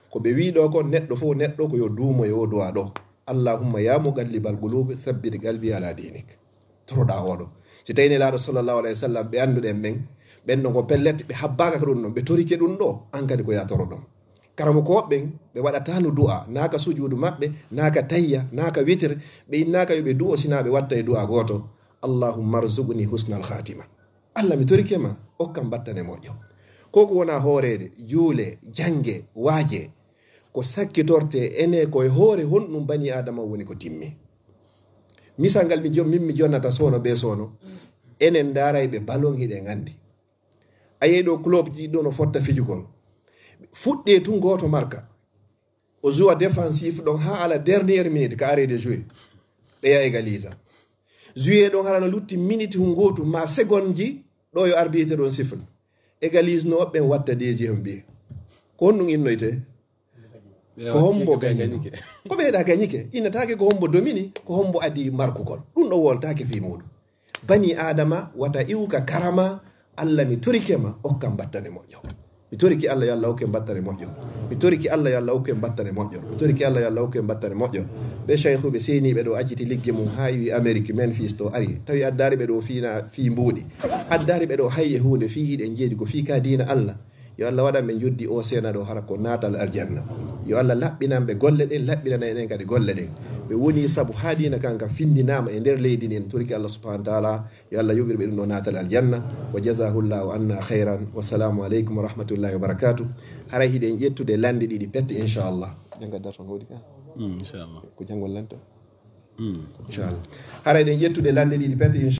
Ko ɓe wii ɗo kon, neɗɗo fof neɗɗo ko yo duumo e o du'a ɗo. "Allahumma ya muqallibal qulubi, thabbit qalbi ala dinik." Toroɗaa oɗo. Si tawi Nelaaɗo sallallahu alayhi wa sallam ɓe annduɗen ɓen, ɓen ɗon ko pellet, ɓe habbaaka ka ɗum ɗon, ɓe torike ɗum ɗo, an kadi ko ya toroɗon. Karamokooɓe ɓen, ɓe waɗataano du'a, naa ka sujuudu maɓɓe, naa ka tayya, naa ka witir, ɓe innaaka yo ɓe du'o, sinaa ɓe watta e du'a gooto, "Allahumma arzuqni husnal khatima." Allah, mi torike ma, okkam battane moƴƴo. Ko ko wona hooreede, juule, jannge, waaje, ko sakkitorte ene ko e hoore honɗum bani Aadama woni ko timmi. Misal ngal mi jo-, min mi jonnata soono be soono, enen ndaaray ɓe ballon hiɗen anndi. A yehi ɗo club ji ɗo no fotta fijugol. Fuɗɗe tun gooto marka. O joua défensif ɗon haa ala dernière minute ka arrêt de jouer. Ɓe ya égalisa. Jouer ɗon hala no lutti minute hun gootu ma seconde ji ɗo yo arbitre ɗon siffle. Égalise no ɓen watta deuxième bi. Ko honɗum innoyte? Ko hombo gañi? Ko ɓeyɗa gañike. Innataake ko hombo domini, ko hombo adi markugol. Ɗum ɗo woltaake fii muɗum. Bani Aadama, wata iwka karama, Allah mi torike ma, okkam battane moƴƴo. Mi toriki Allah yo Allah okke battane moƴƴo. Mi toriki Allah yo Allah okke battane moƴƴo. Mi toriki Allah yo Allah okke battane moƴƴo. Ɓe shaykhuɓe seeniiɓe ɗo acciti ligge mum haa iwi Amérique, Memphis to ari. Tawi addaari ɓe ɗo fiina fii mbuuɗi. Addaari ɓe ɗo hay e huunde fii hiɗen jeeɗi ko fii ka diina Allah. Yo Allah waɗan ɓe njoddi o seena ɗo hara ko naatal aljanna. Yo Allah laɓɓinan ɓe golle ɗen, laɓɓinana enen kadi golle ɗen. Ɓe woni sabu haa diina kan ka findinaama e nder leydi ndin. Toriki Allah subhanahu wa ta'ala, yo Allah yoɓir ɓe ɗum ɗo naatal aljanna. Wa jazahullahu anna khairan. Wassalamu alaikum wa rahmatullahi wa barakatuh. Haray hiɗen ƴettude lande ɗiɗi pette, inchallah. Ɓe ngadda toon hoɗi ka? Mm, inchallah. Ko janngol lanta? Mm. Inchallah. Haray ɗen ƴettude lande ɗiɗi pette, inchallah.